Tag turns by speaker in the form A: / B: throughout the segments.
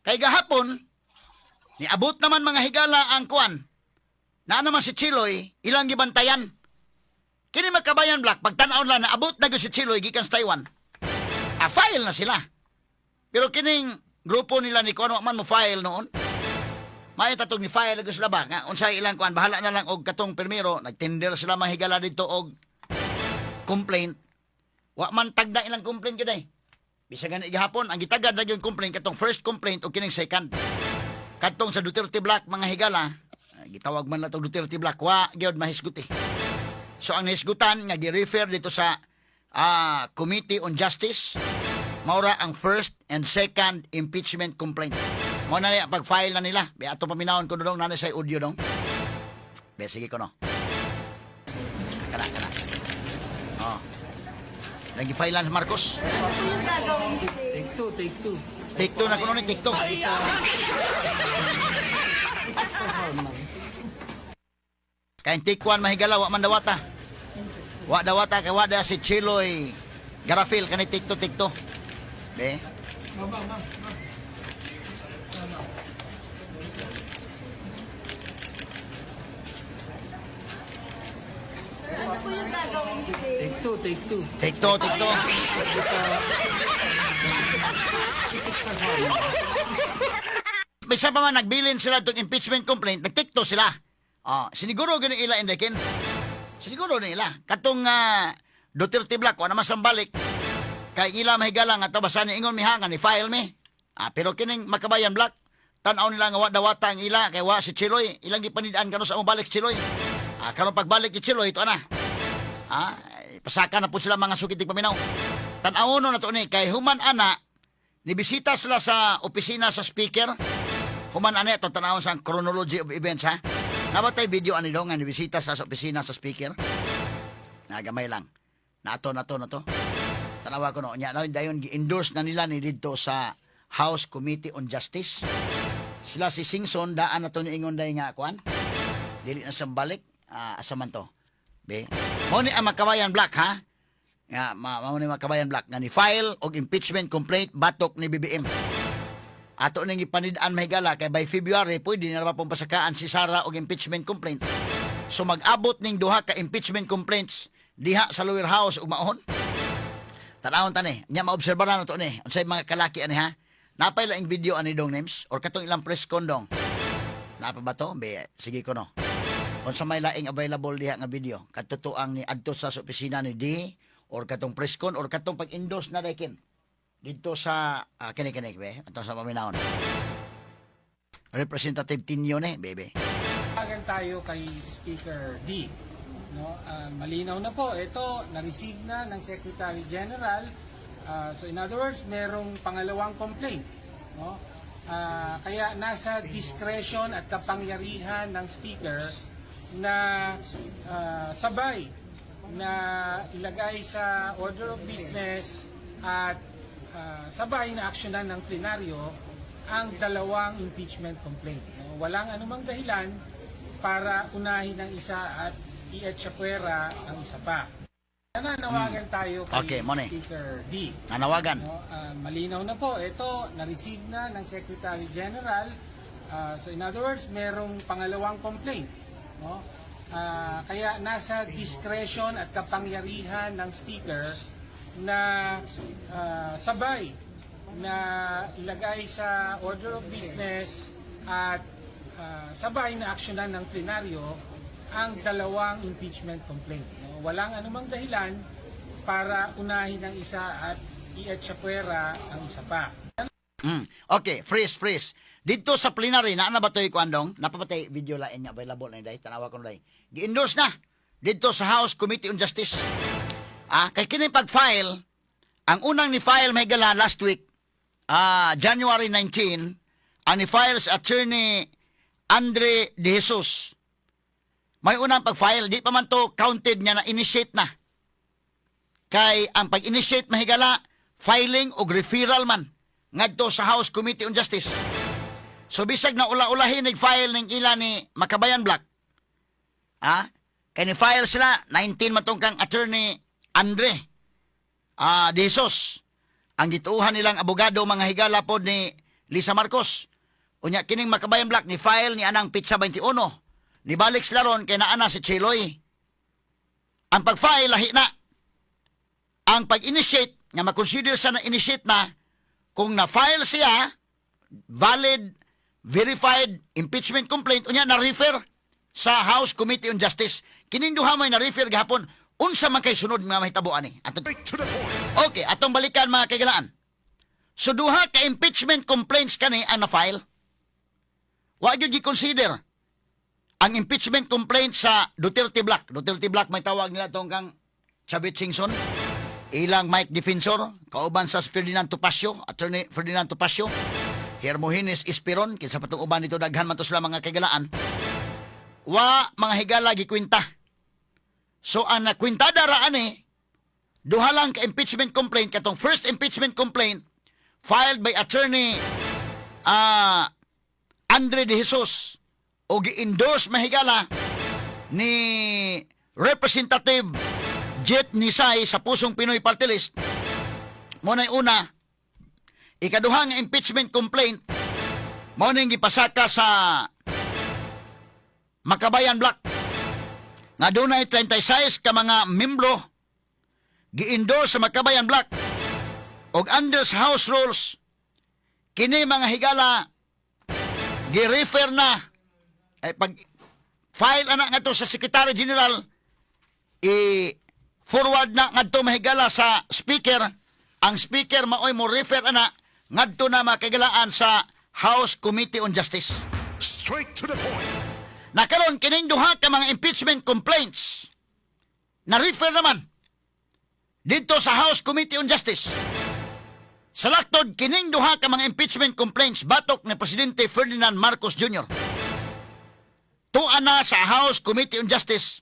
A: Kay gahapon, niabot naman, mga higala, ang kuan. Naa naman si Chiloy, ilang gibantayan. Kini Makabayan Bloc, pagtanaw lang naabot na gyud si Chiloy gikan sa Taiwan. A file na sila. Pero kining grupo nila ni kuan wa man mo file noon. May tatog ni file gyud sila ba nga unsay ilang kuan, bahala na lang og katong pirmero nagtender sila, mga higala, dito og complaint. Wa man tagda ilang complaint gyud ay. Bisag gani gihapon ang gitagad na gyud complaint katong first complaint o kining second. Katong sa Duterte Bloc, mga higala, gitawag man na tong Duterte Bloc, wa gyud mahisgot eh. So ang nahisgutan nga gi-refer dito sa Committee on Justice maura ang first and second impeachment complaint. Mao na niya pag-file na nila. Be, ato paminawon ko dong na sa audio dong. Be, sige ko no. Kana kana. Oh. Lagi file sa Marcos.
B: Take two, take two.
A: Take two na kuno ni, take two.
B: Performance.
A: Kay take one, mahigala, wa man dawata. Wa dawata kay wa da si Chiloy Garafil kani take two, take two. Be.
B: Ma'am, ma'am, ma'am.
C: Ano po yung gagawin today?
B: Take two, take two.
A: Take two, take two. Bisa pa man nagbilin sila itong impeachment complaint, nag-take two sila. Ah, siniguro gani ila indekin. Siniguro nila. Katong Duterte Bloc, wa naman sambalik. Kay ila mahigala nga tabasan ni ingon miha nga ni file mi. Ah, pero kining Makabayan Bloc, tan-aw nila nga wa dawata ang ila kay wa si Chiloy. Ilang gipanidaan kano sa balik Chiloy. Ah, karon pagbalik ni Chiloy ito na. Ah, pasaka na po sila, mga sukit paminaw. Tan-awon na to ni kay human ana nibisita sila sa opisina sa speaker. Human ana ito tan-awon sa chronology of events ha. Nabatay video ani dong nga nibisita sa opisina sa speaker. Nagamay lang. Nato nato nato. Tanawa ko no nya na dayon gi-endorse na nila ni didto sa House Committee on Justice. Sila si Singson daan na to ni ingon day nga kuan. Dili na sambalik, asa man to. Be. Mao ni ang Makabayan Bloc ha. Nga mao ni Makabayan Bloc nga ni file og impeachment complaint batok ni BBM. Ato ning ipanid-an, mahigala, kay by February pwede na pa pong pasakaan si Sara og impeachment complaint. So mag-abot ning duha ka impeachment complaints diha sa lower house ug maon. Tanawon tani, nya maobserba na to ni unsay mga kalaki ani ha. Napay laing video ani dong names or katong ilang press con dong. Napa ba to? Be, sige ko no. Unsa may laing available diha nga video katutuang ni adto sa opisina ni D or katong press con or katong pag-endorse na dekin dito sa kini kini be ato sa paminawon. Representative Tinio ni bebe.
B: Tawagan tayo kay Speaker D. No, malinaw na po, ito na-receive na ng Secretary General. So in other words, merong pangalawang complaint, no? Kaya nasa discretion at kapangyarihan ng Speaker na sabay na ilagay sa order of business at sabay na aksyonan ng plenaryo ang dalawang impeachment complaint. No? Walang anumang dahilan para unahin ang isa at i-etsapuwera ang isa pa. Nananawagan tayo kay
A: Okay, Mone.
B: Speaker D.
A: Nanawagan.
B: No, malinaw na po, ito na-receive na ng Secretary General. So in other words, merong pangalawang complaint, no? Kaya nasa discretion at kapangyarihan ng Speaker na sabay na ilagay sa order of business at sabay na aksyonan ng plenaryo ang dalawang impeachment complaint. No? Walang anumang dahilan para unahin ang isa at i-etsapuwera ang isa pa.
A: Okay, freeze, freeze. Dito sa plenary, na na ba to'y kuandong? Napapatay video lain nga available na day. Tanawa ko na day. Gi-endorse na dito sa House Committee on Justice. Ah, kay kini pag-file, ang unang ni file may gala last week, January 19, ang ni file sa Attorney Andre De Jesus. May unang pag-file, di pa man to counted niya na initiate na. Kay ang pag-initiate, mahigala, filing og referral man ngadto sa House Committee on Justice. So bisag na ula-ulahin nag-file ning ila ni Makabayan Bloc. Kay ni file sila 19 matong kang Attorney Andre De Jesus. Ang gituuhan nilang abogado, mga higala, pod ni Lisa Marcos. Unya kining Makabayan Bloc ni file ni anang petsa 21. Nibalik sila ron kay naa na si Cheloy. Ang pag-file lahi na. Ang pag-initiate nga makonsider sa na initiate na kung na-file siya valid verified impeachment complaint, unya na-refer sa House Committee on Justice. Kining duha may na-refer gahapon. Unsa man kay sunod nga mahitabo ani? Okay, atong balikan, mga kaigalaan. So duha ka impeachment complaints kani ang na-file. Wa gyud gi-consider ang impeachment complaint sa Duterte Bloc. Duterte Bloc may tawag nila tong kang Chavit Singson. Ilang Mike Defensor, kauban sa Ferdinand Topacio, Attorney Ferdinand Topacio, Hermogenes Esperon, kinsa patong uban nito, daghan man to sila, mga kaigalaan. Wa, mga higala, gikwenta. So ang nakwintada ra ani duha lang ka impeachment complaint, katong first impeachment complaint filed by Attorney Andre De Jesus o gi-endorse, mahigala, ni Representative Jet Nisay sa Pusong Pinoy Party List. Mao na'y una. Ikaduha nga impeachment complaint mao ning gipasaka sa Makabayan Bloc nga dunay 36 ka mga membro, gi-endorse sa Makabayan Bloc, og under sa House Rules kini, mga higala, gi-refer na ay pag file ana ngadto sa Secretary General, i forward na ngadto, mahigala, sa speaker. Ang speaker maoy mo refer ana ngadto na, mga kahigalaan, sa House Committee on Justice.
D: Straight to the point.
A: Na karon kining duha ka mga impeachment complaints na refer naman dito sa House Committee on Justice. Sa laktod, kining duha ka mga impeachment complaints batok ni Presidente Ferdinand Marcos Jr. Tuan na sa House Committee on Justice,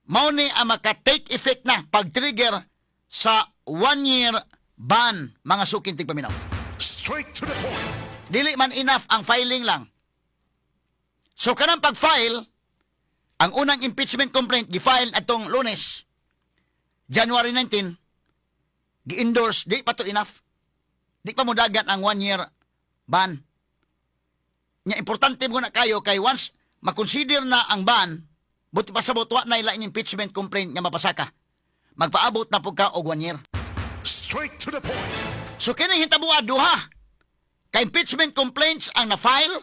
A: mao ni ang maka-take effect na pag-trigger sa 1 year ban, mga suking tigpaminaw.
D: Straight to the point.
A: Dili man enough ang filing lang. So kanang pag-file, ang unang impeachment complaint gi-file atong Lunes, January 19, gi-endorse, di pa to enough. Di pa modagan ang 1 year ban. Nya importante mo na kayo kay once makonsider na ang ban, buot pasabot wa na laing impeachment complaint nga mapasaka. Magpaabot na pud ka og 1 year.
D: Straight to the point.
A: So kini hitabuha, duha ka impeachment complaints ang na-file,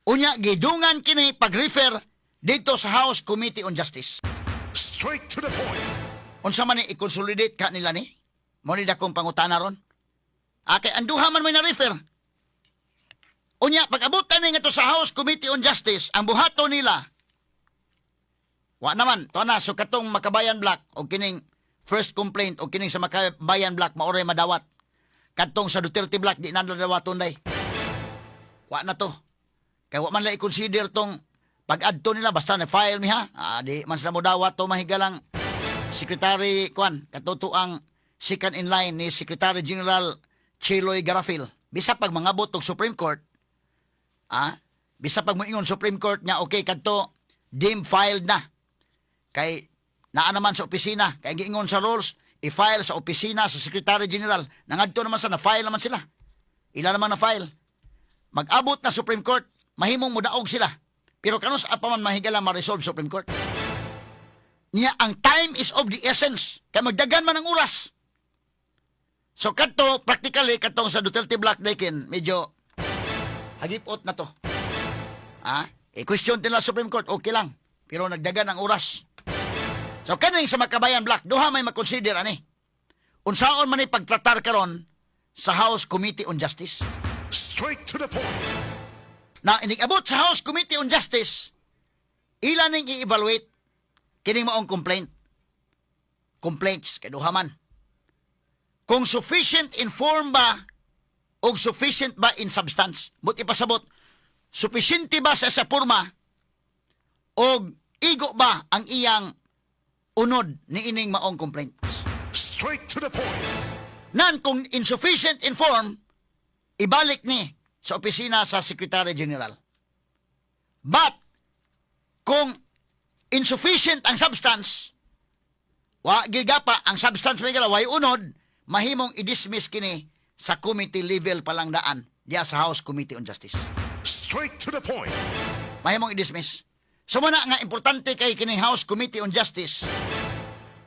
A: unya gidungan kini pag-refer dito sa House Committee on Justice.
D: Straight to the point.
A: Unsa man ni, i-consolidate ka nila ni? Mao ni dakong pangutana ron. Kay ang duha man may na-refer. Unya pag abot ni ngadto sa House Committee on Justice, ang buhaton nila wa naman to na. So katong Makabayan Bloc o kining first complaint o kining sa Makabayan Bloc mao ray madawat. Kadtong sa Duterte Bloc di na nadawaton day. Wa na to. Kay wa man la i-consider tong pag-adto nila, basta na file mi ha. Di man sila modawat to, mahigalang, Secretary Kwan, katuto ang second in line ni Secretary General Cheloy Garafil. Bisa pag mangabot og Supreme Court, bisa pag moingon Supreme Court nga okay kadto deem filed na. Kay naa naman sa opisina, kay giingon sa rules, i-file sa opisina sa Secretary General. Nangadto naman sa na-file naman sila. Ila naman na-file. Mag-abot na Supreme Court, mahimong mudaog sila. Pero kanus pa man, mahigala, ma-resolve Supreme Court? Niya ang time is of the essence. Kay magdagan man ang oras. So kadto practically katong sa Duterte Bloc Dekin, medyo hagipot na to. I-question nila Supreme Court, okay lang. Pero nagdagan ang oras. So kaning sa Makabayan Bloc, duha may makonsider ani. Unsaon man ni pagtratar karon sa House Committee on Justice?
D: Straight to the point.
A: Na inig-abot sa House Committee on Justice, ila ning i-evaluate kining maong complaint. Complaints, kay duha man. Kung sufficient in form ba o sufficient ba in substance. But ipasabot, sufficient ba sa porma o igo ba ang iyang unod ni ining maong complaints?
D: Straight to the point.
A: Nan kung insufficient in form, ibalik ni sa opisina sa Secretary General. But kung insufficient ang substance, wa gigapa ang substance may way unod, mahimong i-dismiss kini sa committee level pa lang daan. Diya sa House Committee on Justice.
D: Straight to the point.
A: Mahimong i-dismiss. So muna nga importante kay kining House Committee on Justice.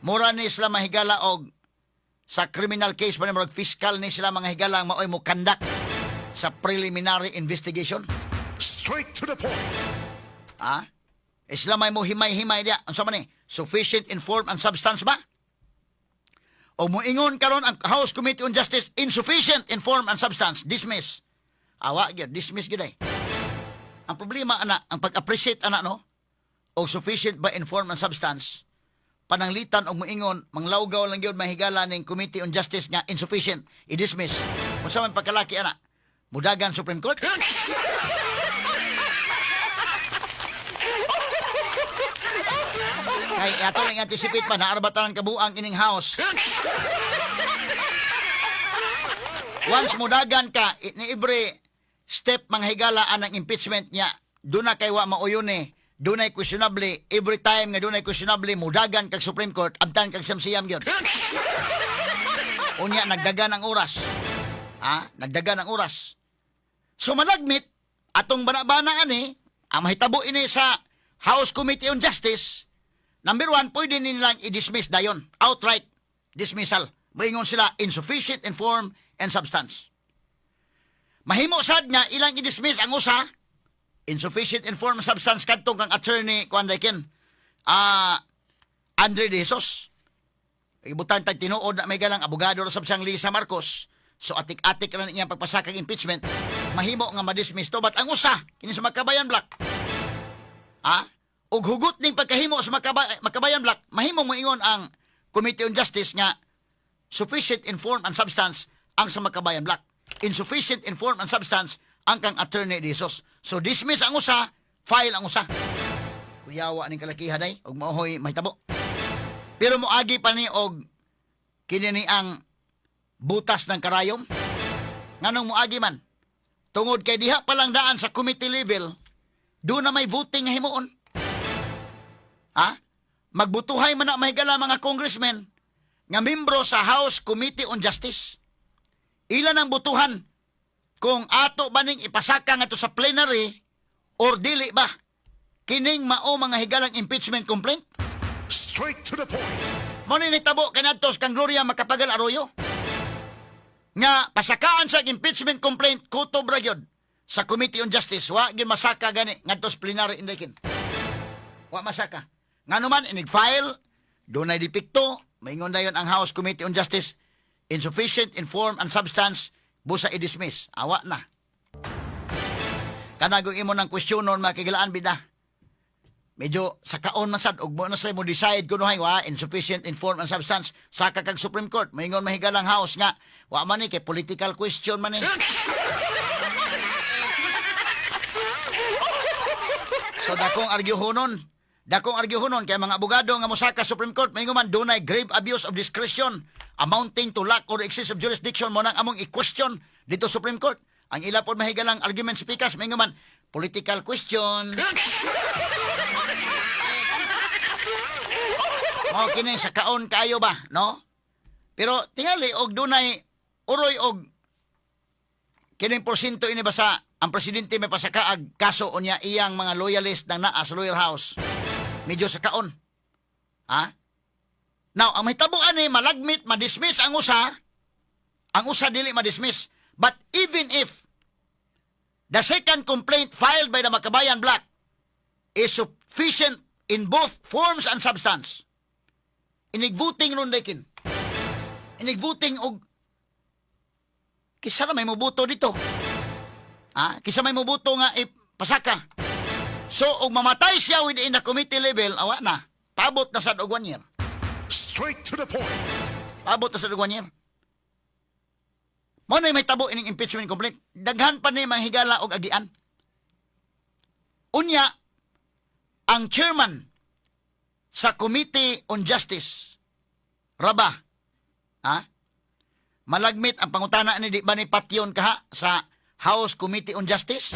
A: Mura ni sila mahigala og sa criminal case pa ni murag fiscal ni sila mga higala ang maoy mo conduct sa preliminary investigation.
D: Straight to the point.
A: Ha? Eh, sila may mo himay-himay diya. Unsa man ni? Sufficient in form and substance ba? O moingon karon ang House Committee on Justice, insufficient in form and substance, dismiss. Awa gyud, dismiss gyud ay. Ang problema ana, ang pag-appreciate ana, no, o sufficient ba in form and substance, pananglitan og moingon, manglawgaw lang gyud mahigala ning Committee on Justice nga insufficient, i-dismiss. Unsa man pagkalaki ana? Mudagan Supreme Court? Kay ato ning anticipate pa na arbataran kabuang ining house. Once mudagan ka ni every step mga higala ang impeachment niya, duna kay wa mauyon eh. Dunay questionable, every time nga dunay questionable, mudagan kag Supreme Court, abtan kag siyam-siyam gyud. Unya nagdagan ang oras. Ha? Nagdagan ang oras. So malagmit atong bana-bana ani, ang mahitabo ini sa House Committee on Justice, number one, pwede nilang i-dismiss dayon. Outright dismissal. Moingon sila, insufficient in form and substance. Mahimo sad nga ilang i-dismiss ang usa, insufficient in form and substance kadtong kang Attorney kuan ken Andre De Jesus. Ibutan tag tinuod na may galang abogado ra sab siyang Lisa Marcos. So atik-atik ra niya pagpasakag impeachment. Mahimo nga ma-dismiss to, but ang usa kini sa Makabayan Bloc. Ha? Og hugot ning pagkahimo sa Makabayan Bloc, mahimo moingon ang Committee on Justice nga sufficient in form and substance ang sa Makabayan Bloc. Insufficient in form and substance ang kang Attorney De Jesus. So dismiss ang usa, file ang usa. Kuyawa ning kalakihan ay og maohoy mahitabo. Pero moagi pa ni og kini ni ang butas ng karayom. Nganong moagi man? Tungod kay diha pa lang daan sa committee level, doon na may voting nga himuon. Ha? Magbutuhay man na mahigala mga congressmen nga membro sa House Committee on Justice. Ilan ang butuhan kung ato ba ning ipasaka nga to sa plenary or dili ba kining mao mga higalang impeachment complaint?
D: Straight to the point.
A: Mao ni nitabo kanadto kang Gloria Macapagal Arroyo. Nga pasakaan sa impeachment complaint kutob ra gyud sa Committee on Justice, wa gyud masaka gani ngadto sa plenary indekin. Wa masaka. Ngano man inig-file, dunay depekto, maingon dayon ang House Committee on Justice, insufficient in form and substance, busa i-dismiss. Awa na. Kanagong imo ng kwestiyonon, mga kagilaan bida. Medyo sa kaon man sad ug mo na say mo decide kuno hay wa insufficient in form and substance, saka kag Supreme Court, maingon mahigalang house nga wa man ni kay political question man ni. So dakong arguhonon kay mga abogado nga mosaka Supreme Court, maingon man dunay grave abuse of discretion amounting to lack or excess of jurisdiction, mo nang among i-question dito Supreme Court. Ang ila pod mahigalang argument speakers, maingon man political question. Mao kini sa kaon kayo ba, no? Pero tingali og dunay uroy og kining porsyento ini basta ang presidente may pasakaag kaso unya iyang mga loyalist nang naa sa loyal house. Medyo sa kaon. Ha? Now, ang mahitabo ani malagmit ma-dismiss ang usa, ang usa dili ma-dismiss. But even if the second complaint filed by the Makabayan Bloc is sufficient in both forms and substance, inig-voting ron dekin. Inig-voting og kisa na may mobuto dito. Ha? Kisa may mobuto nga ipasaka. So, og mamatay siya within the committee level, awa na. Pabot na sad og 1 year.
D: Straight to the point.
A: Pabot na sad og 1 year. Mao na may tabo ining impeachment complaint. Daghan pa ni manghigala og agian. Unya, ang chairman sa Committee on Justice, Raba, ha? Malagmit ang pangutana ni di ba ni patyon kaha sa House Committee on Justice?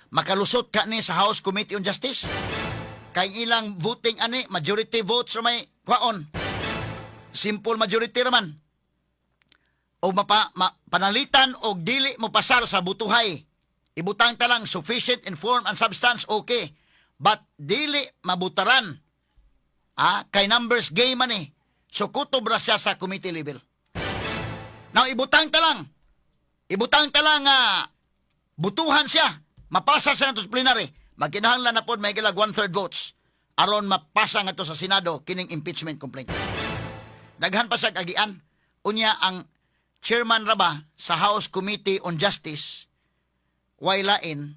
A: Makalusot ka ni sa House Committee on Justice? Kay ilang voting ani, majority votes ra may kwaon. Simple majority raman. O panalitan og dili mo pasar sa butuhay. Ibutang ta lang sufficient in form and substance, okay. But dili mabutaran. Ah, kay numbers game man eh. So kutob ra siya sa committee level. Now ibutang ta lang. Ibutang ta lang butuhan siya. Mapasa siya ngadto sa plenary. Magkinahanglan na pod may gilag one-third votes aron mapasa ngadto sa Senado kining impeachment complaint. Daghan pa siya agian. Unya, ang chairman ra ba sa House Committee on Justice way lain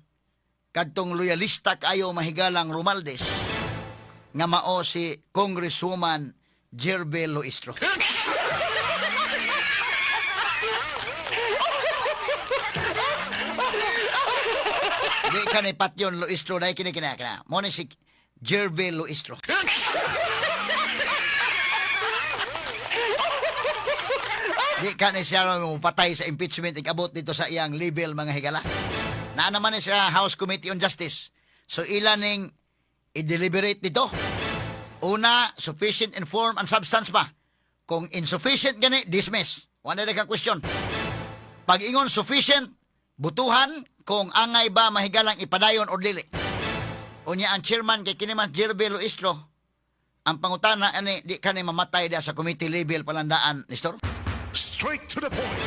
A: kadtong loyalista kaayo, mahigalang Romualdez, nga mao si Congresswoman Gerville Luistro. Di ka ni Patyon Luistro dahil kini kina kina. Mo ni si Gerville Luistro. Di ka ni siya mo patay sa impeachment ikabot dito sa iyang level, mga higala. Naa naman ni sa House Committee on Justice. So ila ning i-deliberate dito. Una, sufficient in form and substance ba? Kung insufficient gani, dismiss. Wala na kang question. Pag ingon sufficient, butuhan kung angay ba, mahigalang, ipadayon or dili. Unya, ang chairman kay kini man Gerville Luistro, ang pangutana ani, di ka ni mamatay da sa committee level palandaan, Nestor?
D: Straight to the point.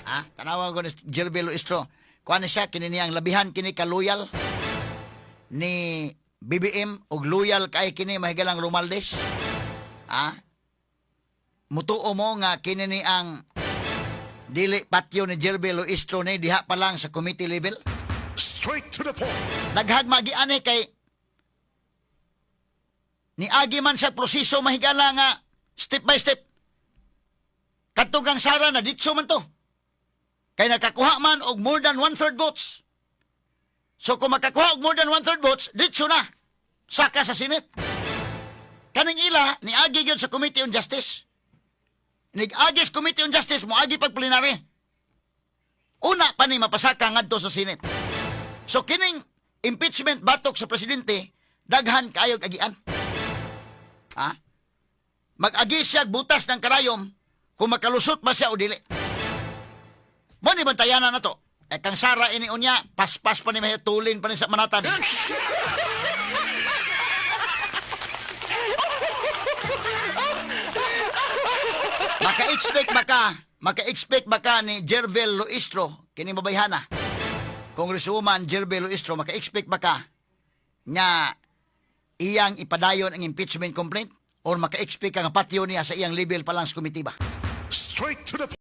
A: Ha? Tanawa ko ni Gerville Luistro. Kuan ni siya, kini niyang labihan kini ka loyal ni BBM og loyal kay kini, mahigalang, Romualdez. Ha? Mutuo mo nga kini ni ang dili patyo ni Gerville Luistro ni diha pa lang sa committee level?
D: Straight to the point.
A: Daghag magiani kay niagi man sa proseso, mahigala, nga step by step. Kadto kang Sara na ditso man to. Kay nakakuha man og more than one-third votes. So kung makakuha og more than one-third votes, ditso na. Saka sa Senate. Kaning ila, niagi gyud sa Committee on Justice. Nig-agi sa Committee on Justice, moagi pag plenary. Una pa ni mapasaka ngadto sa Senate. So kining impeachment batok sa presidente, daghan kaayog agian. Ha? Mag-agi siya butas ng karayom kung makalusot ba siya o dili. Mo ni bantayanan na to. Eh kang Sara ini unya, paspas pa ni may tulin pa ni sa manatan. Maka-expect ba ka ni Gerville Luistro, kini mabayhana? Congresswoman Gerville Luistro, maka-expect ba ka nga iyang ipadayon ang impeachment complaint or maka-expect ka nga patyo niya sa iyang level pa lang sa komite ba?
D: Straight to the